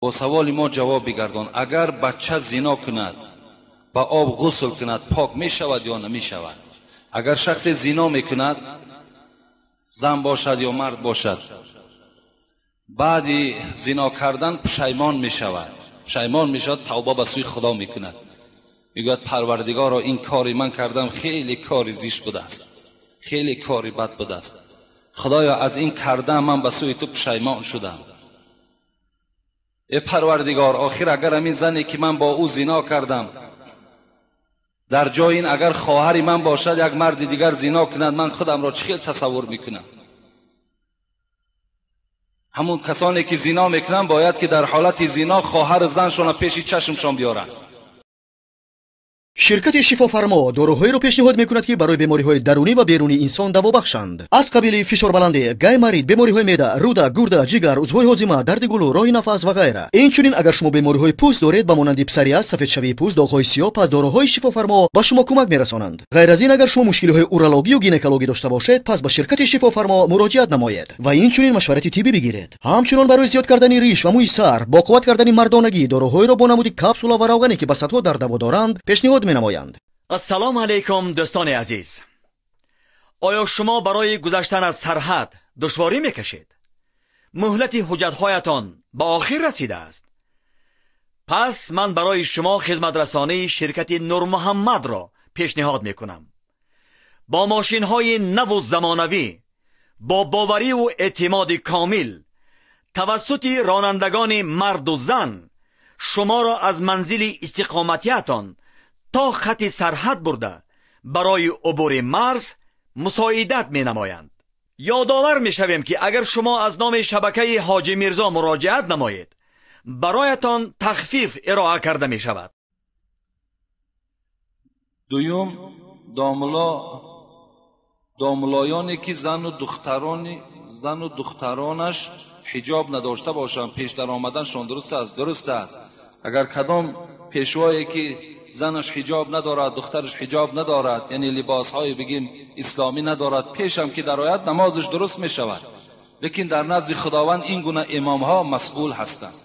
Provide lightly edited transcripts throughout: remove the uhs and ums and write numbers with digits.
Бо саволи мо ҷавоб бигардон. Агар бача зино кунад, ба об ғусл кунад, пок мешавад ё намешавад? Агар шахсе зино мекунад, зан бошад ё мард бошад, баъди зино кардан пушаймон мешавад, пушаймон мешавад, тавба ба сӯи Худо мекунад, мегӯяд: Парвардигоро, ин кори ман кардам хеле кори зишт будааст, хеле кори бад будааст, Худоё, аз ин кардам ман ба сӯи ту пушаймон шудам. Э Парвардигор, охир агар ҳамин зане ки ман бо ӯ зино кардам, дар ҷои ин агар хоҳари ман бошад, як марди дигар зино кунад, ман худамро чӣ хел тасаввур мекунам? Ҳамун касоне ки зино мекунанд, бояд ки дар ҳолати зино хоҳар заншонро пеши чашмшон биёранд. Ширкати Шифофармо доруҳоеро пешниҳод мекунад, ки барои бемориҳои дарунӣ ва берунии инсон даво бахшанд, аз қабили фишорбаландӣ, гайморит, бемориҳои меъда, рӯда, гурда, ҷигар, узвҳои ҳозима, дарди гулӯ, роҳи нафас ва ғайра. Инчунин агар шумо бемориҳои пӯст доред, ба монанди псориаз, сафедшавии пӯст, доғҳои сиёҳ, пас доруҳои Шифофармо ба шумо кӯмак мерасонанд. Ғайр аз ин, агар шумо мушкилиҳои урологию гинекологӣ дошта бошед, пас ба ширкати Шифофармо муроҷиат намоед ва инчунин машварати тиббӣ бигиред. Ҳамчунон барои зиёд кардани риш ва мӯи сар, бо қувват кардани мардонагӣ, доруҳоеро бо намуди капсула ва равғане, ки ба садҳо дард даво доранд, пешниҳод менамоянд. Ассалому алайкум, дӯстони азиз. Оё шумо барои гузаштан аз сарҳад душворӣ мекашед? Муҳлати ҳуҷҷатҳоятон ба охир расидааст? Пас ман барои шумо хизматрасонии ширкати Нурмуҳаммадро пешниҳод мекунам. Бо мошинҳои наву замонавӣ, бо бовариву эътимоди комил, тавассути ронандагони марду зан шуморо аз манзили истиқоматиятон то хати сарҳад бурда барои убури марз мусоидат менамоянд. Ёдовар мешавем, ки агар шумо аз номи шабакаи Ҳоҷи Мирзо муроҷиат намоед, бароятон тахфиф ироа карда мешавад. Дуюм, домулоёне ки зану духтаронаш ҳиҷоб надошта бошанд, пеш дар омаданшон дуруст аст? Дуруст аст. Агар кадом пешвое ки занаш ҳиҷоб надорад, духтараш ҳиҷоб надорад, яъне либосҳои бигим исломӣ надорад, пешам ки дарояд намозаш дуруст мешавад. Лекин дар назди Худованд ин гуна имомҳо масъул ҳастанд.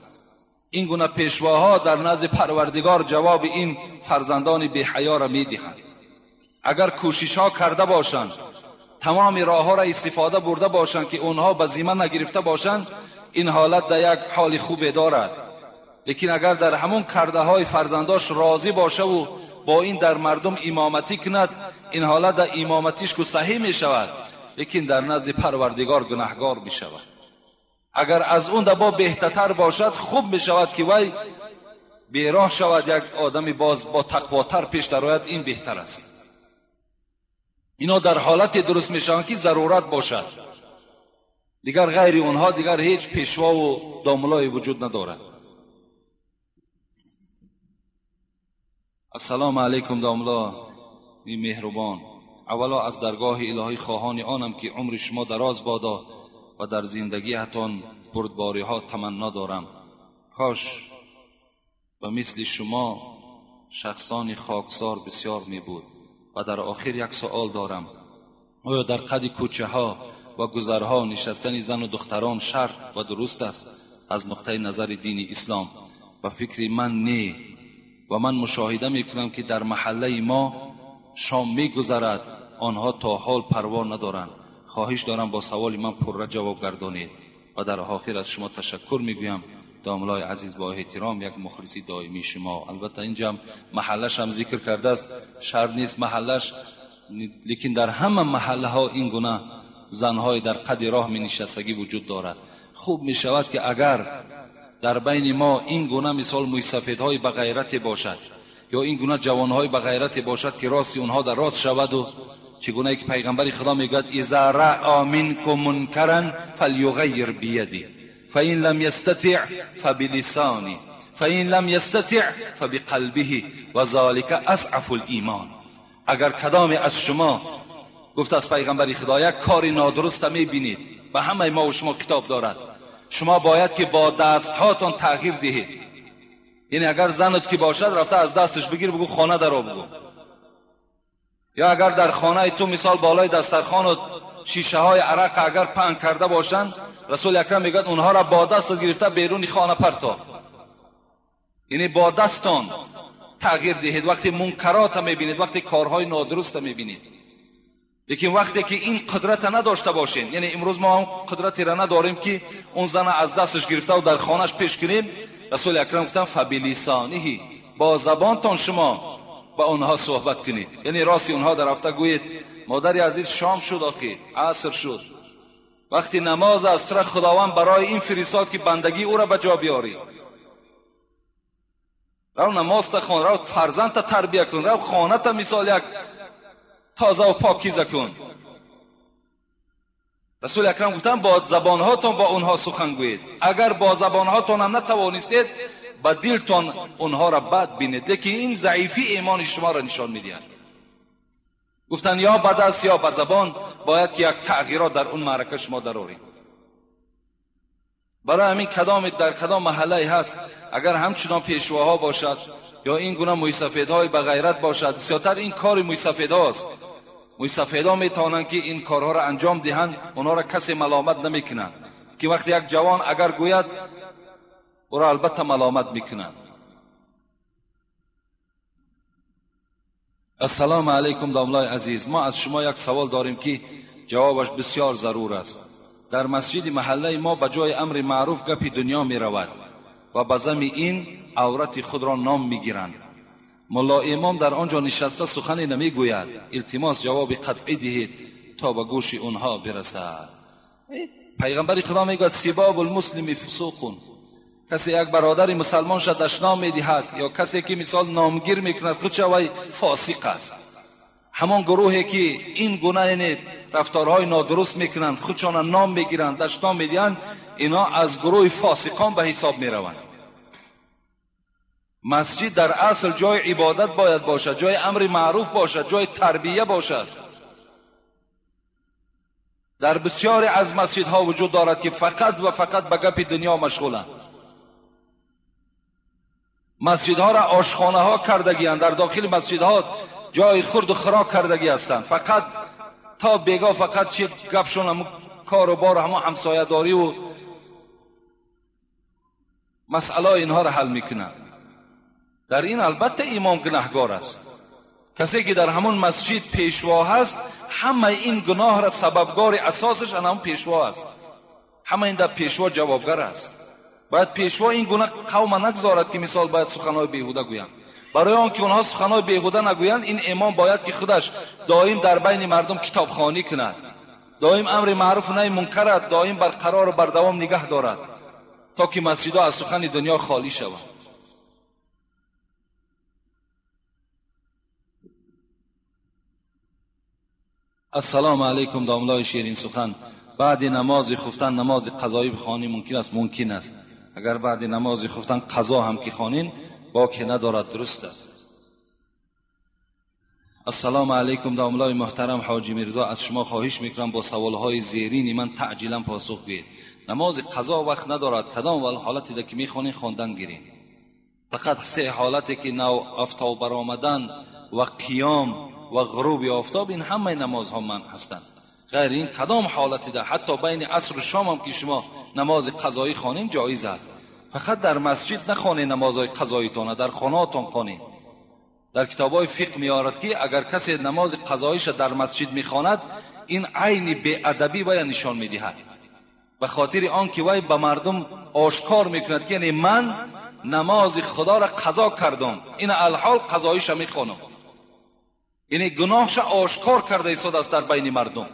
Ин гуна пешвоҳо дар назди Парвардигор ҷавоби ин фарзандони беҳаёро медиҳанд. Агар кӯшишҳо карда бошанд, тамоми роҳҳоро истифода бурда бошанд, ки онҳо ба зимма нагирифта бошанд, ин ҳолат дар як ҳоли хубе дорад. Лекин агар дар ҳамон кардаҳои фарзандош розӣ бошаву бо ин дар мардум имоматӣ кунад, ин ҳолат дар имоматиш ку саҳеҳ мешавад, лекин дар назди Парвардигор гунаҳгор мешавад. Агар аз он дабо беҳтартар бошад, хуб мешавад ки вай бероҳ шавад, як одами боз бо тақвотар пеш дарояд, ин беҳтар аст. Ино дар ҳолате дуруст мешаванд, ки зарурат бошад. Дигар ғайри онҳо дигар ҳеҷ пешвову домулое вуҷуд надорад. Ассалому алайкум, домла и меҳрубон. Аввало аз даргоҳи илоҳӣ хоҳони онам, ки умри шумо дароз бодо ва дар зиндагиатон бурдбориҳо таманно дорам. Кош ба мисли шумо шахсони хоксор бисёр мебуд. Ва дар охир як суол дорам. Оё дар қади кӯчаҳо ва гузарҳо нишастани зану духтарон шарт ва дуруст аст аз нуқтаи назари дини ислом? Ба фикри ман не. Ва ман мушоҳида мекунам, ки дар маҳаллаи мо шом мегузарад, онҳо то ҳол парво надоранд. Хоҳиш дорам бо саволи ман пурра ҷавоб гардонед. Ва дар охир аз шумо ташаккур мегӯям, домлаи азиз, бо эҳтиром, як мухлиси доимии шумо. Албатта инҷам маҳаллаш ҳам зикр кардааст, шарт нест маҳаллаш, лекин дар ҳама маҳаллаҳо ин гуна занҳои дар қади роҳ менишастагӣ вуҷуд дорад. Хуб мешавад, ки агар дар байни мо ин гуна мисол мӯйсафедҳои ба ғайрате бошад ё ин гуна ҷавонҳои ба ғайрате бошад, ки рости онҳо дар рост шаваду чӣ гунае ки пайғамбари Худо мегӯяд: иза раъа минкум мункаран фалюғайир бияди фаин лам ястатиъ фабилисани фаин лам ястатиъ фабиқалбиҳи ва золика азъафу лимон. Агар кадоме аз шумо, гуфт аз пайғамбари Худо, як кори нодуруста мебинед, ба ҳамаи мо шумо китоб дорад, шумо бояд ки бо дастҳоятон тағйир диҳед. Яъне агар занат ки бошад, рафта аз дасташ бигир, бигӯ хона даро бигӯ. Ё агар дар хонаи ту мисол болои дастархонат шишаҳои арақ агар паҳн карда бошанд, Расули Акрам мегӯяд онҳоро бо дастат гирифта беруни хона парто. یعنی با دستان تغییر دهید وقتی منکرات میبینید، وقتی کارهای نادرست میبینید. لیکن وقتی که این قدرت نداشته باشین، یعنی امروز ما هم قدرتی را نداریم که اون زن از دستش گرفته و در خانهش پیش کنیم، رسول اکرم گفتن فبلسانه، با زبانتان شما با اونها صحبت کنید. یعنی راستی اونها در رفته گویید مادر عزیز شام شد، آخی عصر شد، وقتی نماز است را خداوند برای این فرستاد که بندگی او را به جا بیاری. رو نماز تا خون، رو فرزند تا تربیه کن، رو خانه تا مثال یک تازه و پاکیزه کن. رسول اکرم گفتن با زبانهاتون با اونها سخن گویید، اگر با زبانهاتون هم نتوانستید با دلتون اونها را بد بینید، لیکن این ضعیفی ایمان شما را نشان میدهد. گفتن یا به دست یا به زبان باید که یک تغییرات در اون معرکه شما درآورید. برای همین کدام در کدام محله هست اگر همچنان پیشواها باشد یا این گونه مویسفیدهای به غیرت باشد، بسیارتر این کار مویسفیدهاست. مویسفیدها میتوانند که این کارها را انجام دهند، اونها را کسی ملامت نمیکنند. که وقتی یک جوان اگر گوید او را البته ملامت میکنند. السلام علیکم داملای عزیز، ما از شما یک سوال داریم که جوابش بسیار ضرور است. در مسجد محله ما به جای امر معروف گپی دنیا می رود و به زم این عورت خود را نام می گیرند. ملا امام در آنجا نشسته سخنی نمی گوید. التماس جواب قطعی دهید تا به گوش اونها برسد. پیغمبر خدا می گوید سباب المسلم فسوق. کسی یک برادر مسلمان شد دشنام می دهد یا کسی که مثال نامگیر می کند خودش وی فاسق است. همان گروهی که این گونه رفتارهای نادرست میکنند، خودشان نام میگیرند، دشنام میدهند، اینا از گروه فاسقان به حساب میروند. مسجد در اصل جای عبادت باید باشد، جای امر معروف باشد، جای تربیه باشد. در بسیاری از مسجدها وجود دارد که فقط و فقط به گپ دنیا مشغولند. مسجدها را آشخانه ها کردگی اند، در داخل مسجدها جای خورد و خوراک کردگی هستند. فقط تا بیگاه فقط چی گپشون هم کار و بار همه همسایه داری و مسئله اینها را حل میکنند. در این البته امام گناهگار است. کسی که در همون مسجد پیشوا هست همه این گناه را سببگار اساسش همون پیشوا است. همه این در پیشوا جوابگر است. باید پیشوا این گناه قوم نگذارد که مثال باید سخنهای بیهوده گویند. برای آن که اونها سخنهای بیهوده نگویند، این امام باید که خودش دائم در بین مردم کتابخوانی کند، دائم امر معروف نهی منکر، دائم برقرار و بردوام نگه دارد تا که مسجدها از سخن دنیا خالی شود. السلام علیکم داملای شیرین سخن، بعد نماز خفتن نماز قضایی بخوانی ممکن است؟ ممکن است. اگر بعد نماز خفتن قضا هم که خوانین باکی ندارد، درست است. السلام علیکم داملای محترم حاجی میرزا، از شما خواهش میکنم با سوالهای زیرین من تعجیلا پاسخ دهید. نماز قضا وقت ندارد، کدام حالتی ده که میخوانین خواندن گیرین. فقط سه حالتی که نو آفتاب برآمدن و قیام و غروب آفتاب، این همه نمازها من هستند. غیر این کدام حالتی ده حتی بین عصر و شام هم که شما نماز قضایی خوانین جایز است. فقط در مسجد نخوانین نمازهای قضاییتان، در خانه‌تان خوانین. در کتاب‌های فقه میآورد که اگر کسی نماز قضاییش در مسجد میخواند این عین بی‌ادبی وی نشان میدهد، به خاطر آن که وی به مردم آشکار میکند که یعنی من نماز خدا را قضا کردم، این الحال قضاییش میخوانم، یعنی گناهش آشکار کرده ایستاده است در بین مردم.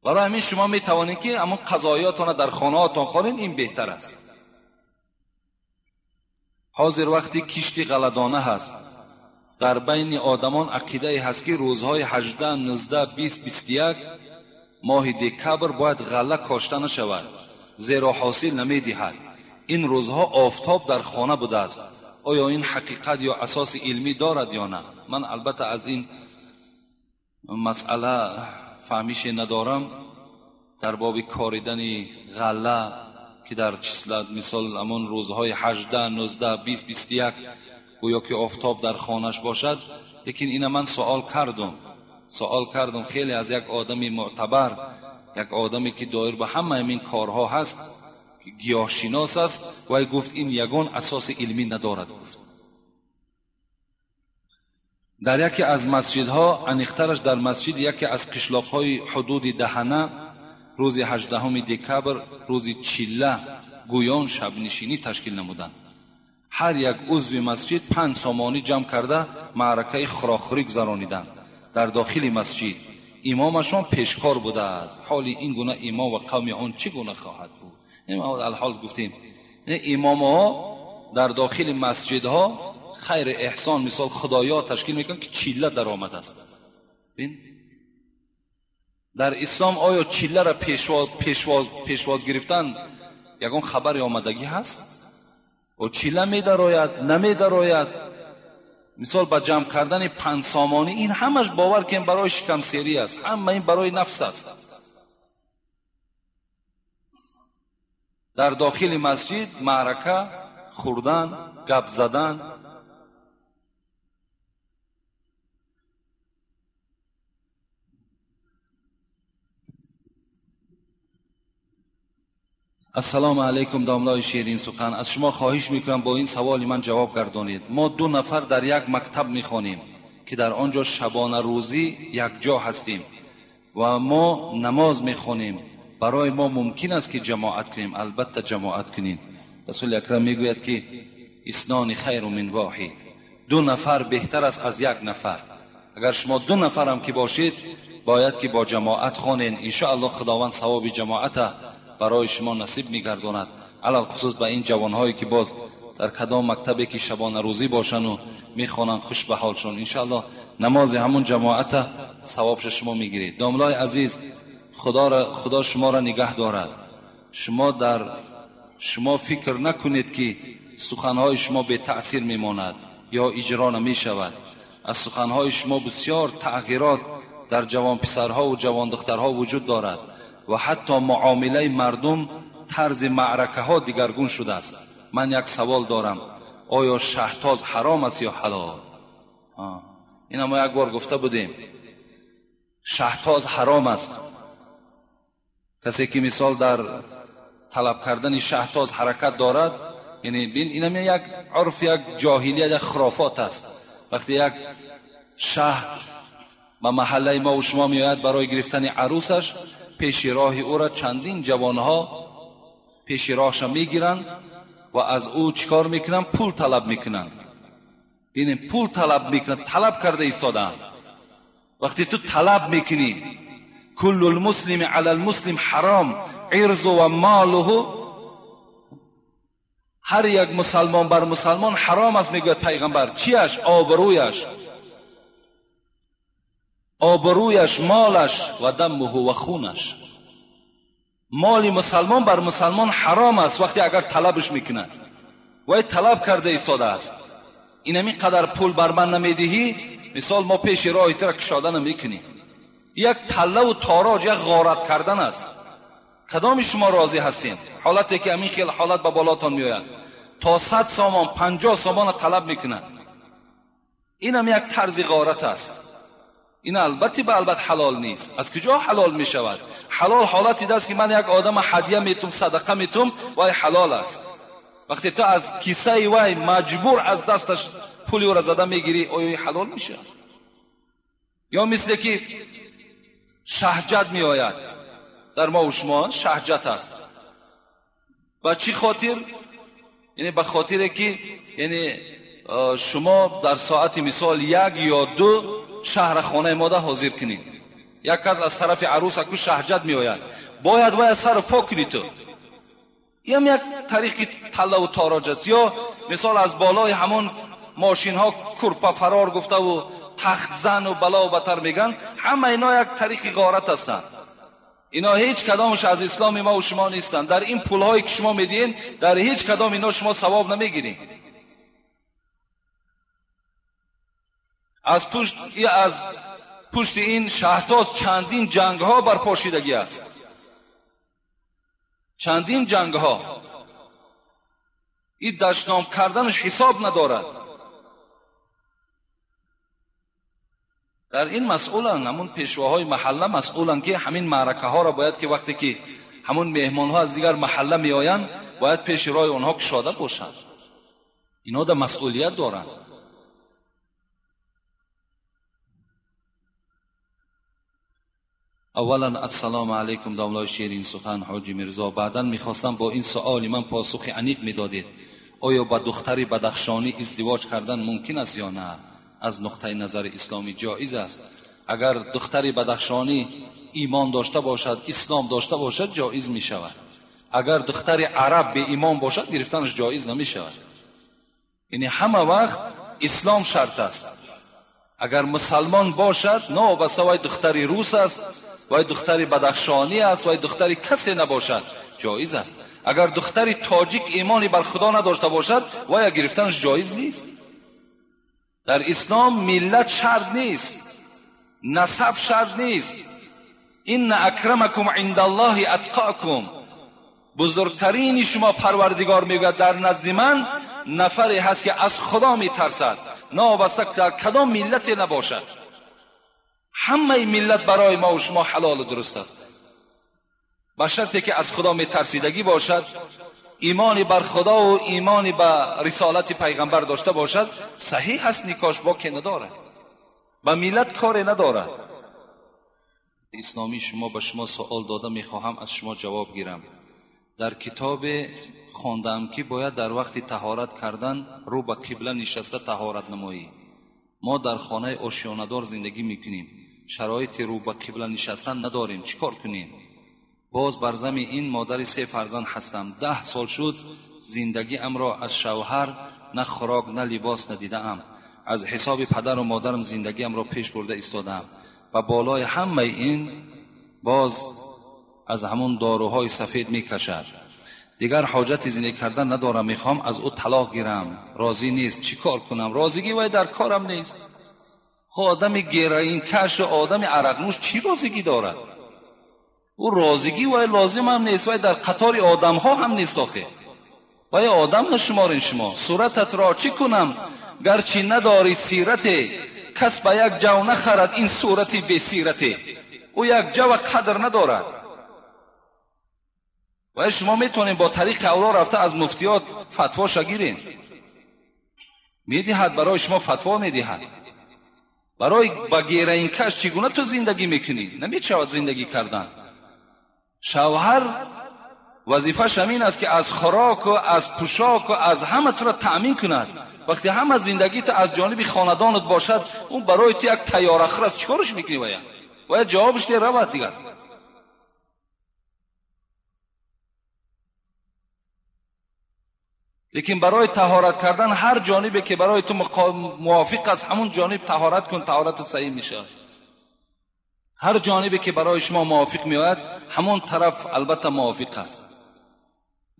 برای همین شما میتوانید که همون قضایاتان در خانه‌هاتان خوانین، این بهتر است. حاضر وقتی کشتی غلطانه هست، در بین آدمان عقیده هست که روزهای 18، 19، 20، 21 ماه دکبر باید غله کاشته نشود، زیرا حاصل نمیدهد. این روزها آفتاب در خانه بوده است. آیا این حقیقت یا اساس علمی دارد یا نه؟ من البته از این مسئله فهمیش ندارم در باب کاریدن غله که در مثال همان روزهای 18، 19، 20، 21 گویا که آفتاب در خانهش باشد. لیکن اینه من سوال کردم خیلی از یک آدمی معتبر، یک آدمی که دایر به همه این کارها هست، ки гиёҳшинос аст, вай гуфт ин ягон асоси илмӣ надорад. Гуфт дар яке аз масҷидҳо, аниқтараш дар масҷиди яке аз қишлоқҳои ҳудуди Даҳана, рӯзи 18 декабр, рӯзи чилла гӯён шабнишинӣ ташкил намуданд. Ҳар як узви масҷид 5 сомонӣ ҷамъ карда маъракаи хӯрокхӯрӣ гузарониданд. Дар дохили масҷид имомашон пешкор будааст. Ҳоли ин гуна имом ва қавми он чӣ гуна хоҳад буд? Алҳол гуфтем, имомҳо дар дохили масҷидҳо хайр эҳсон, мисол худоё ташкил мекунанд, ки чилла даромадааст. Бин, дар ислом оё чилларо пешвоз гирифтан ягон хабари омадагӣ ҳаст? О чилла медарояд, намедарояд? Мисол ба ҷамъ кардани 5 сомонӣ, ин ҳамаш бовар кун барои шикамсерӣ аст, ҳама ин барои нафс аст. Дар дохили масҷид маърака, хӯрдан, гап задан. Ассалому алайкум, домлаи ширин сухан. Аз шумо хоҳиш мекунам бо ин саволи ман ҷавоб гардонед. Мо 2 нафар дар як мактаб мехонем, ки дар он ҷо шабона рӯзӣ якҷо ҳастем ва мо намоз мехонем. Барои мо мумкин аст ки ҷамоат кунем? Албатта ҷамоат кунем. Расули акрам мегӯяд ки иснони хайру мин воҳид, 2 нафар беҳтар аст аз 1 нафар. Агар шумо 2 нафарам ки бошед, бояд ки бо ҷамоат хонед. Иншоаллоҳ Худованд савоби ҷамоата барои шумо насиб мегардонад. Алалхусус ба ин ҷавонҳое ки боз дар кадом мактабе ки шабона рӯзӣ бошанд мехонанд, хуш ба ҳолшон. Иншоаллоҳ намози ҳамун ҷамоата савобша шумо мегиред. Домлаи азиз, Худо шуморо нигаҳ дорад. Шумо фикр накунед ки суханҳои шумо бетаъсир мемонад ё иҷро намешавад. Аз суханҳои шумо бисёр тағйирот дар ҷавонписарҳо ва ҷавондухтарҳо вуҷуд дорад ва ҳатто муомилаи мардум, тарзи маъракаҳо дигаргун шудааст. Ман як савол дорам: оё шаҳтоз ҳаром аст ё ҳалол? Ина мо як бор гуфта будем, шаҳтоз ҳаром аст. Касе ки мисол дар талаб кардани шаҳтоз ҳаракат дорад, яъне бин, инам як урф, як ҷоҳилият, як хурофот аст. Вақте як шаҳ ба маҳаллаи мо ва шумо меояд барои гирифтани арӯсаш, пеши роҳи ӯро чандин ҷавонҳо пеши роҳша мегиранд ва аз ӯ чикор мекунанд? Пул талаб мекунанд. Бинем, пул талаб мекунанд, талаб карда истодаанд. Вақте ту талаб мекунӣ, куллу лмуслими ала лмуслим ҳаром ирзу ва молуҳу, ҳар як мусалмон бар мусалмон ҳаром аст, мегӯяд пайғамбар. Чиаш? Обрӯяш, обрӯяш, молаш ва даммуҳу ва хунаш. Моли мусалмон бар мусалмон ҳаром аст вақте агар талабш мекунад. Вай талаб карда истодааст. Инами қадар пул бар ман намедиҳӣ, мисол мо пеши роҳи тура кушода намекунем. Як таллаву тороҷ, як ғорат кардан аст. Кадоми шумо розӣ ҳастед? Ҳолате ки ҳамин хел ҳолат ба болотон меояд, то 100 сомон, 50 сомона талаб мекунад. Инам як тарзи ғорат аст. Ин албатта ба албат ҳалол нест. Аз куҷо ҳалол мешавад? Ҳалол ҳолати аст ки ман як одама ҳадия метум, садақа метум, вай ҳалол аст. Вақте ту аз кисаи вай маҷбур аз дасташ пули ӯро зада мегирӣ, оё ҳалол мешавад? Ё мисле ки шаҳҷат меояд, дар мо ва шумо шаҳҷат аст. Ба чӣ хотир? Яъне ба хотире ки яъне шумо дар соати мисол 1 ё 2 шаҳр хонаи мода ҳозир кунед. Як кас аз тарафи арӯс аку шаҳҷат меояд, бояд вай аз сару по кунӣ ту. Ин як тариқи таллаву тороҷ аст. Ё мисол аз болои ҳамон мошинҳо курпа фарор гуфтаву тахтзану балову батар меган, ҳама ино як тариқи ғорат ҳастанд. Ино ҳеҷ кадомаш аз исломи мо ва шумо нестанд. Дар ин пулҳое ки шумо медиҳед, дар ҳеҷ кадом ино шумо савоб намегиред. Аз пушти ин шаҳтоз чандин ҷангҳо барпо шидагӣ аст. Чандин ҷангҳо. Ин дашном карданаш ҳисоб надорад. Дар ин масъуланд ҳамун пешвоҳои маҳалла масъуланд, ки ҳамин маъракаҳоро бояд ки вақте ки Ҳамон меҳмонҳо аз дигар маҳалла меоянд, бояд пеши роҳи онҳо кушода бошанд. Инҳо да масъулият доранд. اولا السلام علیکم داملای شیرین سخن حاجی میرزا. بعدا میخواستم با این سؤال من پاسخ عمیق میدادید. آیا با دختری بدخشانی ازدواج کردن ممکن است یا نه؟ از نقطه نظر اسلامی جایز است. اگر دختری بدخشانی ایمان داشته باشد، اسلام داشته باشد، جایز می شود. اگر دختر عرب به ایمان باشد، گرفتنش جایز نمی شود. یعنی همه وقت اسلام شرط است. اگر مسلمان باشد، نه بسته وای دختری روس است، وای دختری بدخشانی است، وای دختری کسی نباشد، جایز است. اگر دختری تاجیک ایمانی بر خدا نداشته باشد، وای گرفتنش جایز نیست. در اسلام ملت شرط نیست، نسب شرط نیست. ان اکرمکم عند الله اتقاکم. بزرگترین شما پروردگار میگوید در نزد من نفری هست که از خدا میترسد، نابسته در کدام ملت نباشد. همه ملت برای ما و شما حلال و درست است، به شرطی که از خدا میترسیدگی باشد، ایمان بر خدا و ایمان به رسالت پیغمبر داشته باشد، صحیح است. نکاش با که ندارد، به ملت کاری ندارد. اسلامی شما به شما سوال داده میخواهم از شما جواب گیرم. در کتاب خواندم که باید در وقت طهارت کردن رو به قبله نشسته طهارت نمایی. ما در خانه آشیانه‌دار زندگی میکنیم، شرایط رو به قبله نشستن نداریم، چیکار کنیم؟ باز بر زمین این مادر 3 فرزند هستم. 10 سال شد زندگی ام را از شوهر نه خوراک نه لباس ندیدم. از حساب پدر و مادرم زندگی ام را پیش برده ایستادم و بالای همه این باز از همون داروهای سفید میکشد. دیگر حاجت زندگی کردن ندارم، میخوام از او طلاق گیرم، راضی نیست، چیکار کنم؟ راضیگی وای در کارم نیست. خب آدم گرین کش و آدم عرق نوش چی راضیگی دارد؟ او راضیگی وای لازم هم نیست، وای در قطار آدم ها هم نیست. آخه وای آدم نشمارین شما. صورتت را چی کنم گرچه نداری سیرت، کس به یک جو نخرد این صورتی بی سیرته. او یک جو قدر ندارد. و شما میتونید با طریق اولا رفته از مفتیات فتوا شگیرین، میدهد برای شما فتوا میدهد. برای با گیرین کش چگونه تو زندگی میکنی؟ نمیشود زندگی کردن. شوهر وظیفه‌اش همین است که از خوراک و از پوشاک و از همه تو را تأمین کند. وقتی همه زندگی تو از جانب خاندانت باشد، اون برای تو یک تیاره خر است. چیکارش میکنی؟ باید جوابش ده رود دیگر. لیکن برای طهارت کردن هر جانبی که برای تو موافق است همون جانب طهارت کن، طهارت صحیح میشه. هر جانبی که برای شما موافق میآید همون طرف البته موافق است.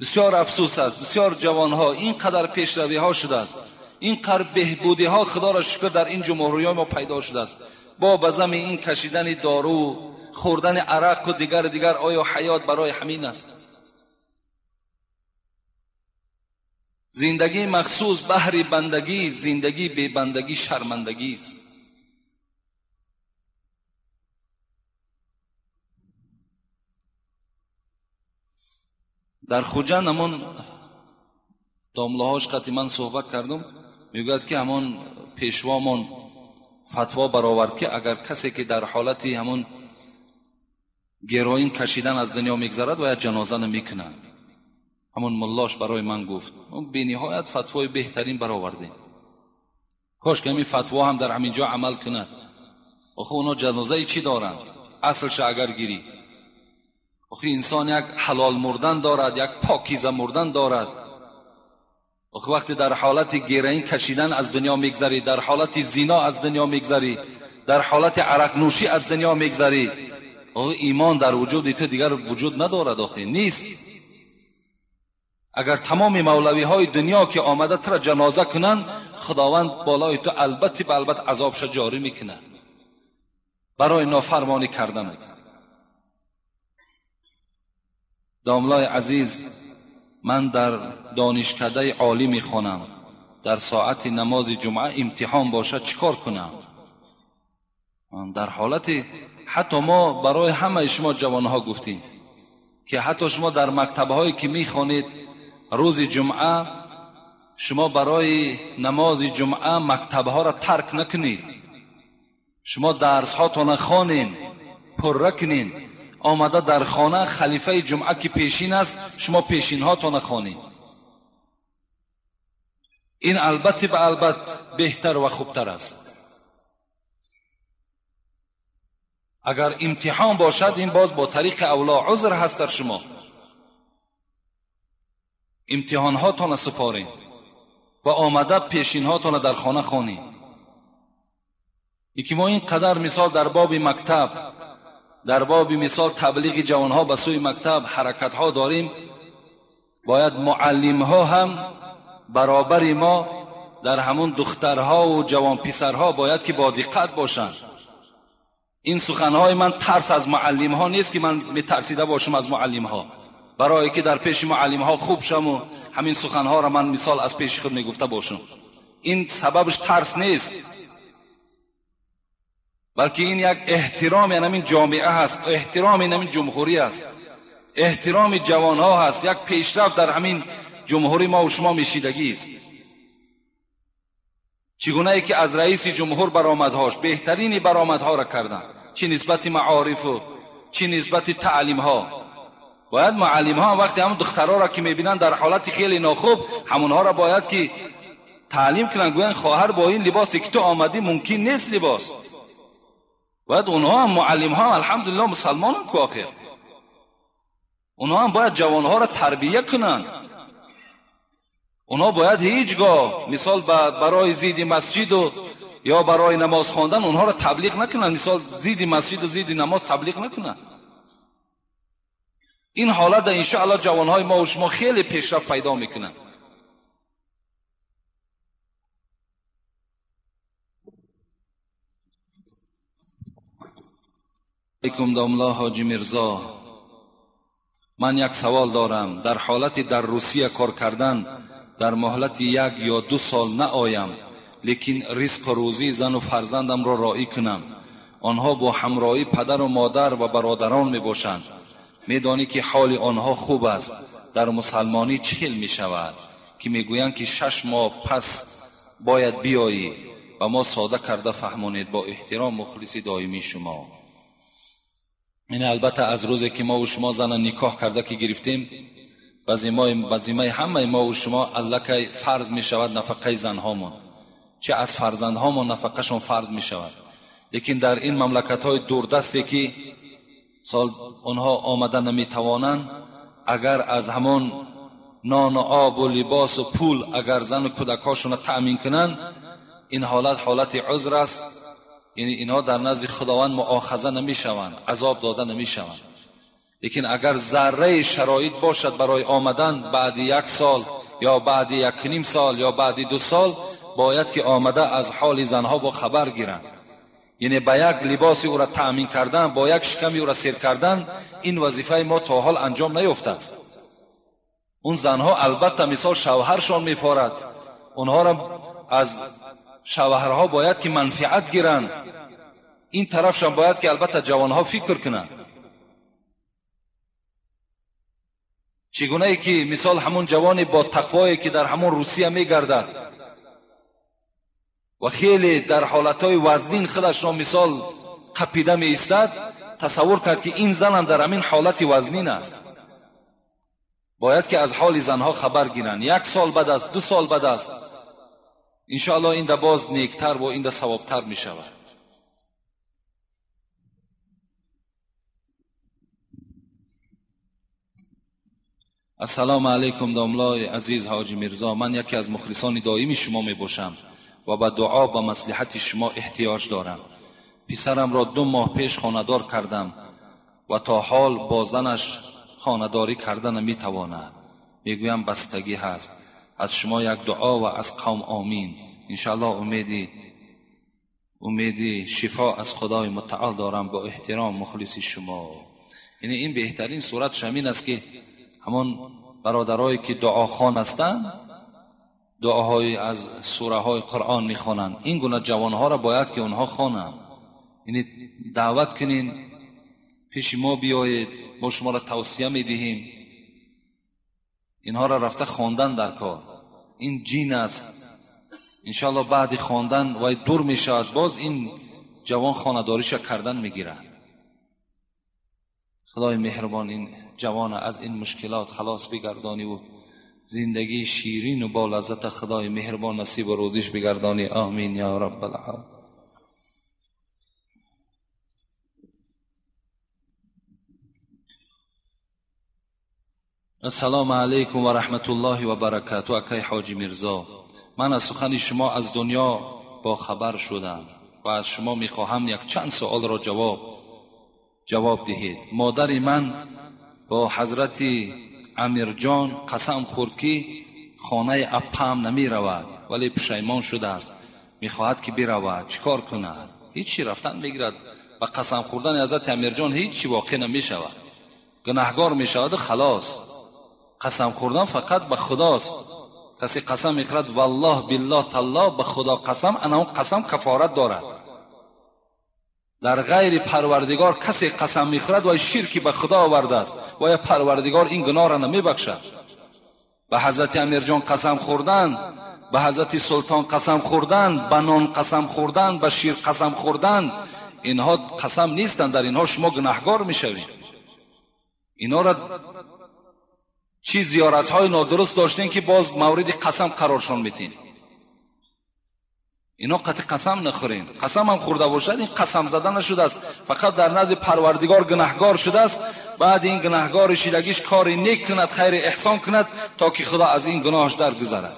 بسیار افسوس است، بسیار جوانها اینقدر پیشروی ها شده است، اینقدر بهبودی ها خدا را شکر در این جمهوری ما پیدا شده است. با بزم این کشیدن دارو، خوردن عرق و دیگر دیگر، آیا حیات برای همین است؟ زندگی مخصوص بهر بندگی، زندگی بی بندگی شرمندگی است. در خوجند همون داملاهاش قطعی من صحبت کردم، میگوید که همون پیشوامون فتوا برآورد که اگر کسی که در حالت همون گروین کشیدن از دنیا میگذرد باید جنازه نمیکنند. همون ملاش برای من گفت بی نهایت فتوای بهترین برآورده، کاش که همین فتوا هم در همینجا عمل کند. آخه اونا جنازه چی دارند؟ اصلش اگر گیری، آخه انسان یک حلال مردن دارد، یک پاکیزه مردن دارد. آخه وقتی در حالت گرین کشیدن از دنیا میگذری، در حالت زنا از دنیا میگذری، در حالت عرق نوشی از دنیا میگذری، آخه ایمان در وجود تو دیگر وجود ندارد، آخه نیست. اگر تمام مولوی های دنیا که آمده تو را جنازه کنند، خداوند بالای تو البته به البته عذابش جاری میکنه برای نافرمانی کردنت. داملای عزیز، من در دانشکده عالی میخوانم، در ساعت نماز جمعه امتحان باشد چیکار کنم؟ در حالت حتی ما برای همه شما جوانها گفتیم که حتی شما در مکتب‌هایی که میخوانید روز جمعه شما برای نماز جمعه مکتب‌ها را ترک نکنید. شما درس هاتون خوانین، پره کنین، آمده در خانه خلیفه جمعه که پیشین است شما پیشین هاتون خوانین. این البته به البته بهتر و خوبتر است. اگر امتحان باشد این باز با طریق اولا عذر هست در شما. امتحان هاتون سپارین و آمده پیشین هاتون در خانه خوانین. یکی ما این قدر مثال در باب مکتب، در باب مثال تبلیغ جوانها به سوی مکتب حرکت ها داریم، باید معلم ها هم برابر ما در همون دخترها و جوان پسرها باید که با دقت باشند. این سخنهای من ترس از معلم ها نیست که من میترسیده باشم از معلم ها، برای که در پیش معلم ها خوب شم و همین سخنها را من مثال از پیش خود میگفته باشم. این سببش ترس نیست، بلکه این یک احترام همین جامعه هست، احترام همین جمهوری است، احترام جوانها هست، یک پیشرفت در همین جمهوری ما و شما میشیدگی است. چگونه ای که از رئیس جمهور برآمدهاش بهترین برآمدها را کردن، چه نسبت معارف و چه نسبت تعلیم ها. باید معلم ها وقتی هم دخترها را که میبینن در حالت خیلی ناخوب، همونها را باید که تعلیم کنن، گوین خواهر با این لباسی که تو آمدی ممکن نیست لباس. باید اونها هم معلم ها الحمدلله مسلمانن که آخر اونها هم باید جوانها را تربیه کنن. اونها باید هیچگاه مثال برای زید مسجد و یا برای نماز خواندن اونها را تبلیغ نکنن، مثال زید مسجد و زید نماز تبلیغ نکنن. این حالت در انشاءالله جوانهای ما و شما خیلی پیشرفت پیدا میکنن. علیکم داملا حاجی میرزا، من یک سوال دارم. در حالت در روسیه کار کردن در مهلت 1 یا 2 سال نآیم، لیکن رزق و روزی زن و فرزندم را رائی کنم. آنها با همراهی پدر و مادر و برادران می باشند. میدانی که حال آنها خوب است. در مسلمانی چه می شود که میگویند که 6 ماه پس باید بیایی و ما ساده کرده فهمانید. با احترام مخلص دائمی شما. این البته از روزی که ما و شما زن نکاح کرده که گرفتیم، وظیفه همه ما و شما الکی فرض می شود نفقه زنهامون، چه از فرزندهامون نفقهشون فرض می شود. لیکن در این مملکت های دوردستی که سال آنها آمده نمی توانند، اگر از همون نان و آب و لباس و پول اگر زن و کودکاشون تأمین کنند، این حالت حالت عذر است. یعنی اینها در نزد خداوند مؤاخذه نمی شوند، عذاب داده نمی شوند. لیکن اگر ذره شرایط باشد برای آمدن بعد 1 سال یا بعد 1.5 سال یا بعد 2 سال، باید که آمده از حال زنها با خبر گیرند. یعنی با یک لباسی او را تأمین کردن، با یک شکمی او را سیر کردن، این وظیفه ما تا حال انجام نیفته است. اون زنها البته مثال شوهرشان میفارد، اونها را از شوهرها باید که منفعت گیرند. این طرفشان باید که البته جوانها فکر کنند. چگونه ای که مثال همون جوانی با تقوایی که در همون روسیه میگردد و خیلی در حالتهای وزنین خودش را مثال قپیده می ایستد، تصور کرد که این زن هم در همین حالت وزنین است. باید که از حال زنها خبر گیرند. 1 سال بعد است، 2 سال بعد است، انشاءالله این ده باز نیکتر و این ده ثوابتر می شود. السلام علیکم داملای عزیز حاجی میرزا، من یکی از مخلصان دائمی شما می باشم و به دعا و مصلحت شما احتیاج دارم. پسرم را 2 ماه پیش خانه‌دار کردم و تا حال با زنش خانه‌داری کردن نمیتواند. میگویم بستگی هست. از شما یک دعا و از قوم آمین. انشاءالله امیدی شفا از خدای متعال دارم. با احترام مخلص شما. یعنی این بهترین صورت همین است که همان برادرایی که دعاخوان هستند، دعاهای از سوره های قرآن میخوانند، این گونه جوانها را باید که اونها خوانند. یعنی دعوت کنین، پیش ما بیایید، ما شما را توصیه میدهیم. اینها را رفته خواندن در کار، این جین است. انشاءالله بعد خواندن وای دور میشود، باز این جوان خانه‌داریش کردن میگیره. خدای مهربان این جوان از این مشکلات خلاص بگردانی و زندگی شیرین و با لذت خدای مهربان نصیب و روزیش بگردانی. آمین یا رب العالمین. السلام علیکم و رحمت الله و برکاته. اکای حاجی میرزا، من از سخن شما از دنیا با خبر شدم و از شما میخواهم یک چند سوال را جواب دهید. مادر من با حضرت امیرجان قسم خورد که خانه اپام نمی رود، ولی پشیمان شده است، میخواهد که برود. چیکار کند؟ هیچی، رفتن میگیرد. با قسم خوردن حضرت امیرجان هیچی واقع نمی شود، گناهگار می شود خلاص. قسم خوردن فقط به خداست. کسی قسم میخورد والله بالله تالله، به خدا قسم، انا اون قسم کفارت دارد. در غیر پروردگار کسی قسم میخورد و شرکی به خدا آورده است و یا پروردگار این گناه را نمیبخشد. به حضرت امیرجان قسم خوردن، به حضرت سلطان قسم خوردن، به نان قسم خوردن، به شیر قسم خوردن، اینها قسم نیستند، در اینها شما گناهگار میشوید. اینا را چی زیارت های نادرست داشتین که باز مورد قسم قرارشان میتین. اینا قطع قسم نخورین. قسم هم خورده باشد این قسم زده نشده است، فقط در نزد پروردگار گناهگار شده است. بعد این گناهگار شدگیش کار نیک کند، خیر احسان کند تا که خدا از این گناهش درگذرد،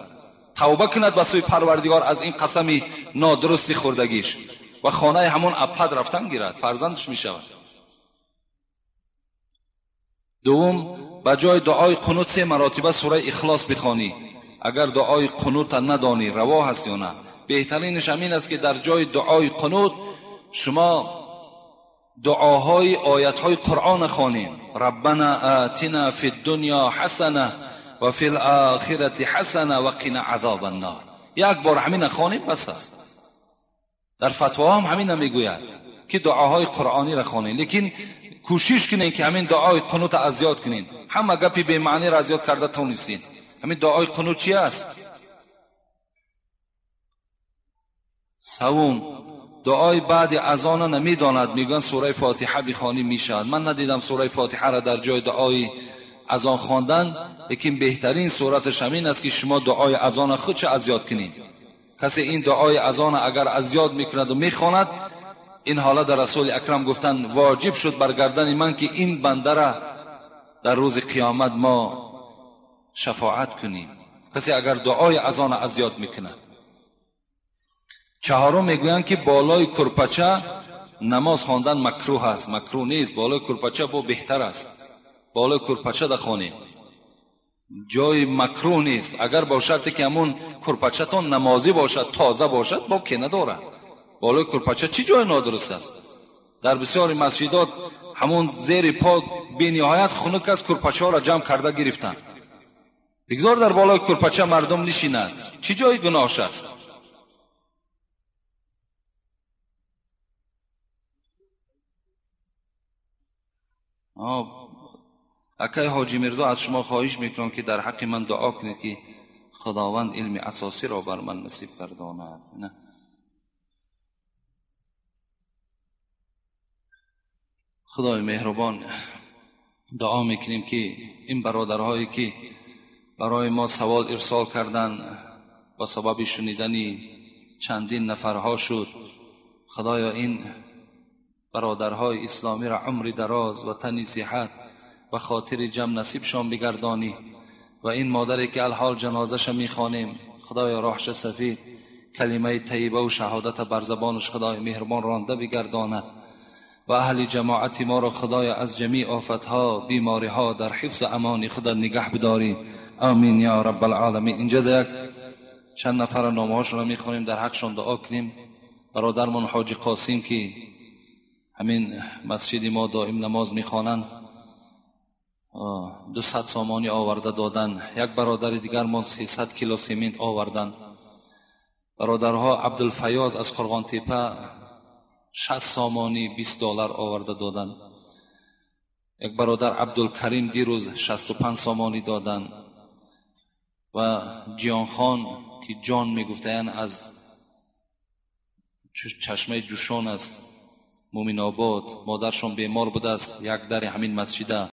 توبه کند به سوی پروردگار از این قسم نادرستی خوردگیش و خانه همون اپد رفتن گیرد، فرزندش می شود. دوم، به جای دعای قنوت 3 مراتبه سوره اخلاص بخوانی. اگر دعای قنوت ندانی روا هست یا نه؟ بهترینش همین است که در جای دعای قنوت شما دعاهای آیتهای قرآن خوانید. ربنا آتنا فی الدنیا حسنه و فی الاخرة حسنه و قنا عذاب النار. یک بار همین خوانیم بس است. در فتوا هم همین میگوید که دعاهای قرآنی را خوانید، لیکن کوشش کنین که همین دعای قنوت از یاد کنین. همه گپی به معنی را از یاد کرده تونستین. همین دعای قنوت چی است؟ سوم، دعای بعد اذان نمیداند، میگن سوره فاتحه بخوانی میشود. من ندیدم سوره فاتحه را در جای دعای اذان خواندن، لیکن بهترین صورتش همین است که شما دعای اذان خودش از یاد کنید. کسی این دعای اذان اگر از یاد میکند و میخواند، این حالا در رسول اکرم گفتن واجب شد بر گردن من که این بنده را در روز قیامت ما شفاعت کنیم. کسی اگر دعای اذان از یاد میکند. چهارم، میگویند که بالای کرپچه نماز خواندن مکروه است. مکروه نیست، بالای کرپچه با بهتر است. بالای کرپچه دخوانید، جای مکروه نیست. اگر با شرطی که همون کرپچه تون نمازی باشد، تازه باشد، با که ندارد. بالای کرپچه چی جای نادرست است؟ در بسیاری مسجدات همون زیر پا بی نهایت خنک است، کرپچه ها را جمع کرده گرفتند. بگذار در بالای کرپچه مردم نشیند، چی جای گناهش است؟ اکای حاجی میرزا، از شما خواهش میکنم که در حق من دعا کنید که خداوند علم اساسی را بر من نصیب گرداند. نه، خدای مهربان، دعا میکنیم که این برادرهایی که برای ما سوال ارسال کردن با سبب شنیدن چندین نفرها شد، خدایا این برادرهای اسلامی را عمر دراز و تنی صحت و خاطر جمع نصیبشان بگردانی و این مادری که الحال جنازش میخوانیم، خدایا راهش سفید، کلمه طیبه و شهادت بر زبانش خدای مهربان رانده بگرداند و اهل جماعت ما را خدای از جمیع آفتها، بیماریها در حفظ امان خدا نگه بداری. آمین یا رب العالمین. اینجا یک چند نفر نامه‌هاشون را میخوانیم، در حقشان دعا کنیم. برادرمون حاجی قاسم که همین مسجد ما دائم نماز میخوانند، 200 سامانی آورده دادن. یک برادر دیگرمان 300 کیلو سیمنت آوردن. برادرها عبدالفیاض از قرغان تیپه 60 سامانی $20 آورده دادن. Як бародар Абдулкарим дирӯз 65 сомонӣ доданд ва Ҷиёнхон ки ҷон мегуфтаянд аз чашмаи Ҷӯшон аст, Мӯминобод, модаршон бемор будааст, як дари ҳамин масҷида.